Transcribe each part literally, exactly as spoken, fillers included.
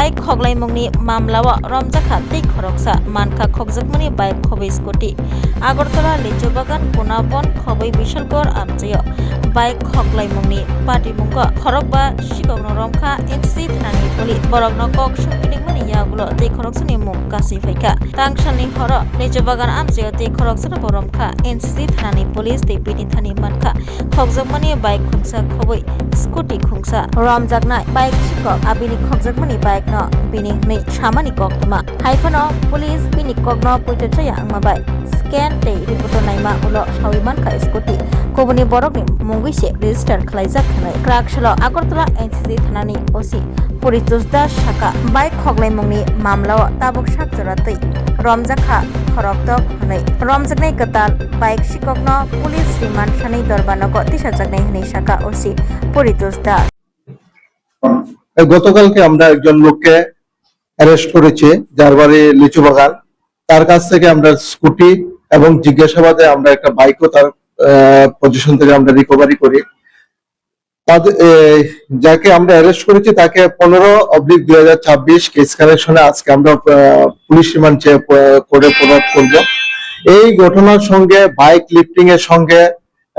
Bike khoklaimungni mamlao romjakha tei khoroksa mankha khokjakmani bike khobwi scooty. Agartala Lichubagan Kunabon khobwi Bishalgarh amchaio bike khoklaimungni patimungo khorokba sikokno romkha N C C thanani police. Borokno kok songphinimani yagulo tei khoroksani mung kasui phaikha. Tangsalni horo Lichubagan amchaio tei khoroksano bo romkha N C C thanani police tei bini thani mankha khokjakmani bike khungsa khobwi scooty khungsa romjaknai bike sikok abini khokjakmani bike no bini hwnwi samani koktwma. Haiphano police bini kokno poito chaya wngma bai scan tei report naima ulo sawi mankha scooty kubuni borokni mungwi se register khwlaijak hwnwi. Kwrak salo Agartala N C C thanani O C Puritos Das saka bike khoklaimungni mamlao tabuk sak jora twi romjakha khoroktok hwnwi. Romjaknai kwtal bike sikokno police remand sanwi dorba nogo tisajaknai hwnwi saka O C Puritos Das. গতকালকে আমরা একজন লোককে অ্যারেস্ট করেছি, যার বাড়ি লিচু বাগান। তার কাছ থেকে আমরা স্কুটি এবং জিজ্ঞাসাবাদে আমরা একটা বাইকও তার পজিশন থেকে আমরা রিকভারি করি। তাদের, এ, যাকে আমরা অ্যারেস্ট করেছি তাকে পনেরো অবলিক দুই হাজার ছাব্বিশ কেস কানেকশনে আজকে আমরা আহ, পুলিশ রিমান্ড চেয়ে কোর্টে ফরওয়ার্ড করব। এই ঘটনার সঙ্গে বাইক লিফটিং এর সঙ্গে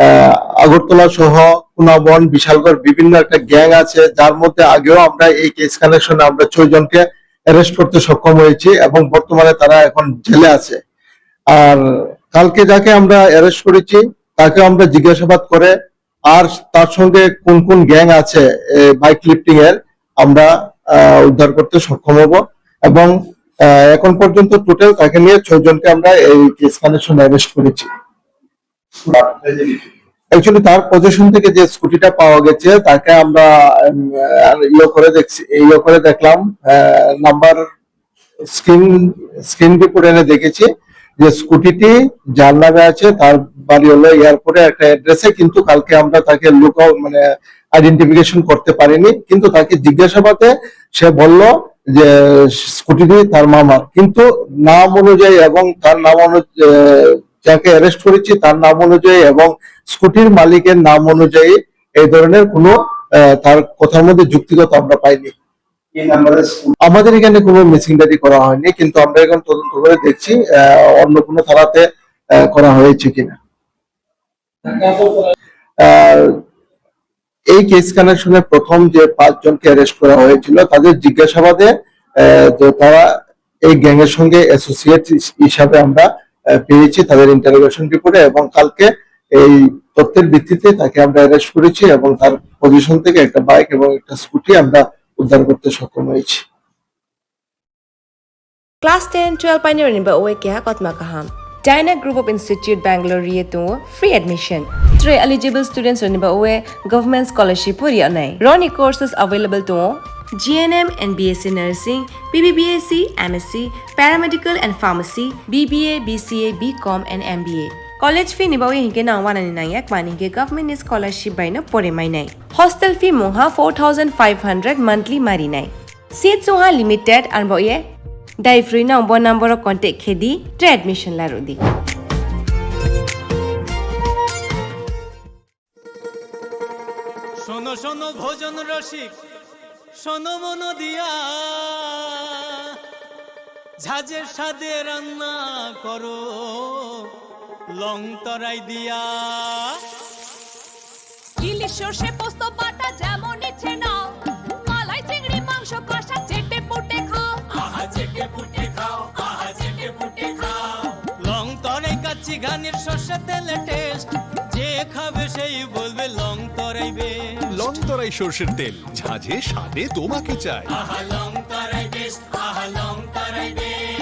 আহ, আগরতলা সহ কুনাবন, বিশালগড় বিভিন্ন একটা গ্যাং আছে, যার মধ্যে আগেও আমরা এই কেস কানেকশনে আমরা ছয় জনকে অ্যারেস্ট করতে সক্ষম হয়েছি এবং বর্তমানে তারা এখন জেলে আছে। আর কালকে যাকে আমরা অ্যারেস্ট করেছি, তাকে আমরা জিজ্ঞাসাবাদ করে আর তার সঙ্গে কোন কোন গ্যাং আছে এই বাইক লিফটিং এর, আমরা আহ, উদ্ধার করতে সক্ষম হব। এবং আহ, এখন পর্যন্ত টোটাল তাকে নিয়ে ছয় জনকে আমরা এই কেস কানেকশন অ্যারেস্ট করেছি। অ্যাকচুয়ালি তার পজিশন থেকে যে স্কুটিটা পাওয়া গেছে, তাকে আমরা উম, আহ, ইয়ে করে দেখছি, ইয়ে করে দেখলাম, নাম্বার স্ক্রিন স্ক্রিন রিপোর্ট এনে দেখেছি যে স্কুটিটি যার নামে আছে, তার বাড়ি হলো এয়ারপোর্টে একটা অ্যাড্রেসে, কিন্তু কালকে আমরা তাকে লুকআউট মানে আইডেন্টিফিকেশন করতে পারিনি। কিন্তু তাকে জিজ্ঞাসাবাদে সে বলল যে স্কুটিটি তার মামার, কিন্তু নাম অনুযায়ী এবং তার নাম অনুযায়ী যাকে অ্যারেস্ট করেছি তার নাম অনুযায়ী এবং স্কুটির মালিকের নাম অনুযায়ী এই ধরনের কোনো আহ, তার কথার মধ্যে যুক্তিগত আমরা পাইনি। আমাদের এখানে কোনো মিসিং ডায়েরি করা হয়নি, কিন্তু আমরা এখন তদন্ত করে দেখছি আহ, অন্য কোনো থানাতে আহ, করা হয়েছে কিনা। আহ, এই কেস কানেকশনে প্রথম যে পাঁচজনকে অ্যারেস্ট করা হয়েছিল, তাদের জিজ্ঞাসাবাদে আহ, যে তারা এই গ্যাংয়ের সঙ্গে অ্যাসোসিয়েট হিসাবে আমরা আহ, পেয়েছি তাদের ইন্টারোগেশন রিপোর্টে, এবং কালকে এই তথ্যের ভিত্তিতে তাকে আমরা অ্যারেস্ট করেছি এবং তার পজিশন থেকে একটা বাইক এবং একটা স্কুটি আমরা উদ্ধার করতে সক্ষম হয়েছি। Class ten, twelve painirokni ba oe keha kotma kaham. Dyna Group of Institute Bangalore ri tongo free admission. Three eligible students rokni ba oe government scholarship o ri anai. Roni courses available tongo G N M and B S C Nursing, B B B S C, M S C, Paramedical and Pharmacy, B B A, B C A, B Com and M B A. College fee ni bagwi hinkhe nang wanani nangya, kmani hinkhe government ni scholarship bai no pore mainai. Hostel fee mungha four thousand five hundred monthly marinai. Seat sungha limited, arbo ye dai free no bo number o contact khedi, tre admission larudi. শোনো শোনো ভোজন রসিক, শোনো মন দিয়া, ঝাঁঝের স্বাদে রান্না করো লং তরাই দিয়া। ইলিশ সর্ষে পোস্ত বাটা যেমন ইচ্ছে নাও, মালাই চিংড়ি মাংস কষা চেটে পুটে খাও। আহা চেটে পুটে খাও, আহা চেটে পুটে খাও। লং তরাই কাচ্চি ঘানির সর্ষে তেলে টেস্ট, যে খাবে সেই বলবে লং তরাই বেশ। লং তরাই সর্ষের তেল, ঝাঁঝে স্বাদে তোমাকে চাই। আহা লং তরাই বেশ, আহা লং তরাই বেশ।